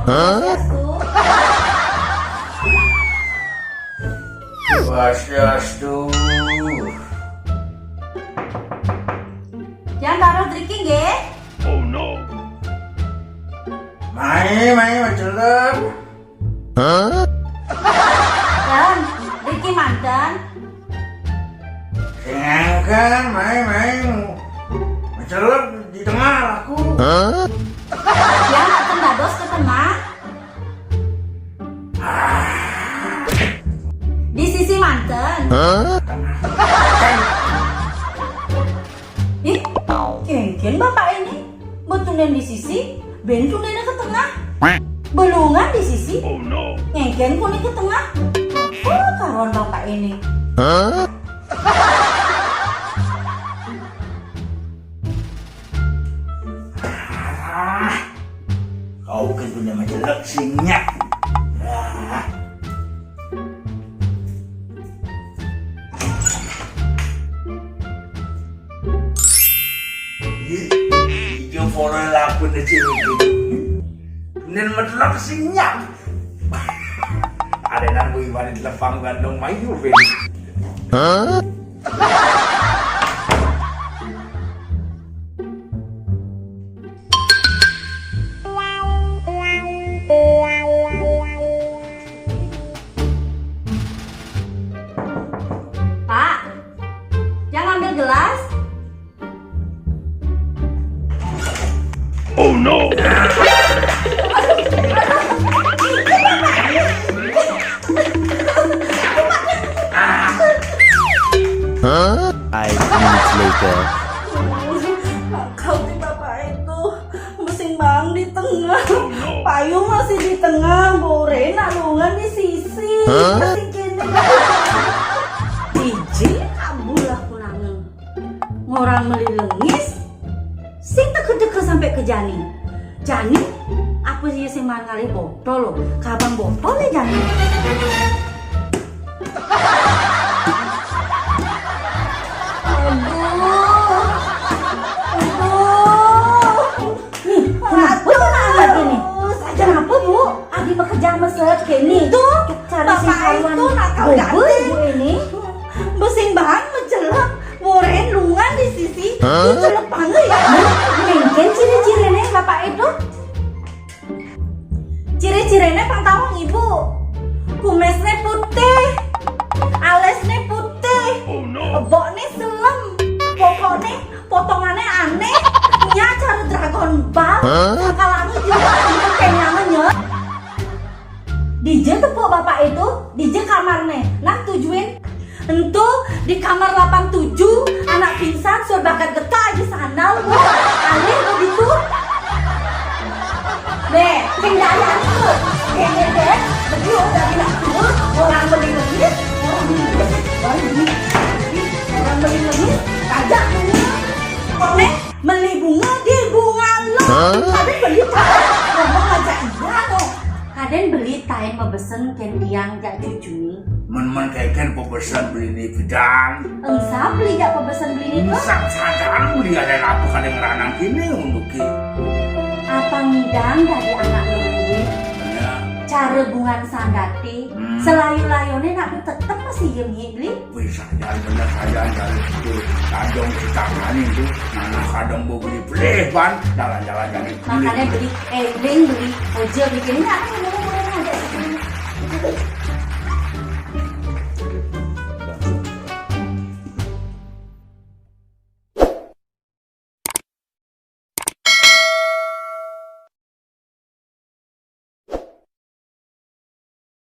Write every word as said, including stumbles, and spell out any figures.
Swastiastu. Swastiastu. Jang taruh driki nggih. Mai, mai, macelep. Jang, driki manten. Sing angken, mai, mai. Macelep di tengah aku. Jang, nak dados ke tengah. Di sisi manten. Ih, kéngkén bapak ini. Betundén di sisi, bén tundénné ke tengah. Belungan di sisi, kéngkén kuné ke tengah. Apa karuan bapak ini? Ah, kau kan punya majelek sing nyak. Ah. Ih, ijo poro laku ne cewek gitu. Nen metlok sing nyak. Ada nang gue ibarat lepang gandong mayu, Ben. Pak, jangan ambil gelas. Oh no! Five minutes later. Kau di bapak itu, mesin bang di tengah, payung masih di tengah, borén nak lungan di sisi. Hah? Masih kéné. Iji abulah kunangan. Ngorang meli lengis, sing teka-teka sampai ke jani. Jani, apa sih sing maan ngalih botol lo? Kabang botol ya jani. Aduh. Aduh. Nih, kenapa tuh nak anak ini? Kenapa, Bu? Adi bekerja mesra kéné. Tuh, cari sing karuan itu nakal ganteng. Ibu ini. Besing bang, mecelep, borén lungan di sisi, mecelep banget ya. Mungkin ciri-ciriné bapak itu. Ciri-ciriné pang tawang ibu. Kumésné putih, alésné putih, ebokné selem, pokokné potonganné anéh, nya cara Dragon Ball, sakalangé juga kenyangannya. Dija tepuk bapak itu, dija kamarné. Nah, tujuin. Entu di kamar delapan tujuh, anak pingsan, suruh bakat getah aja sandal, Bu. Alih begitu. Deh, tinggal itu. Deh, deh, deh. Begitu udah bilang turun, orang beli lengis, orang beli lengis, orang beli lengis, orang beli lengis, tajak bunga. Kok, Nek, beli bunga di bunga lo. Hah? Tapi beli tajak, ngomong aja iya, kok. Kadén beli taén mabesen kén tiang jak cucu. Men-men kénkén pabesen beliné pidan. Engsap beli jak pabesen beliné to? Engsap sadang beli ada apa kadén ngranang kéné unduké. Apang nyidang dadi anak lelaki. Ya. Cara bungan sandaté, hmm, selayu-layuné nak tetep masih yem beli. Wih, sadar bener sadar dari itu. Kadang kita berani itu. Mana kadang mau beli beli ban, jalan-jalan jadi. Makanya beli, eh, beli, beli, ojek beli ini apa yang mau, mau, mau, mau, mau.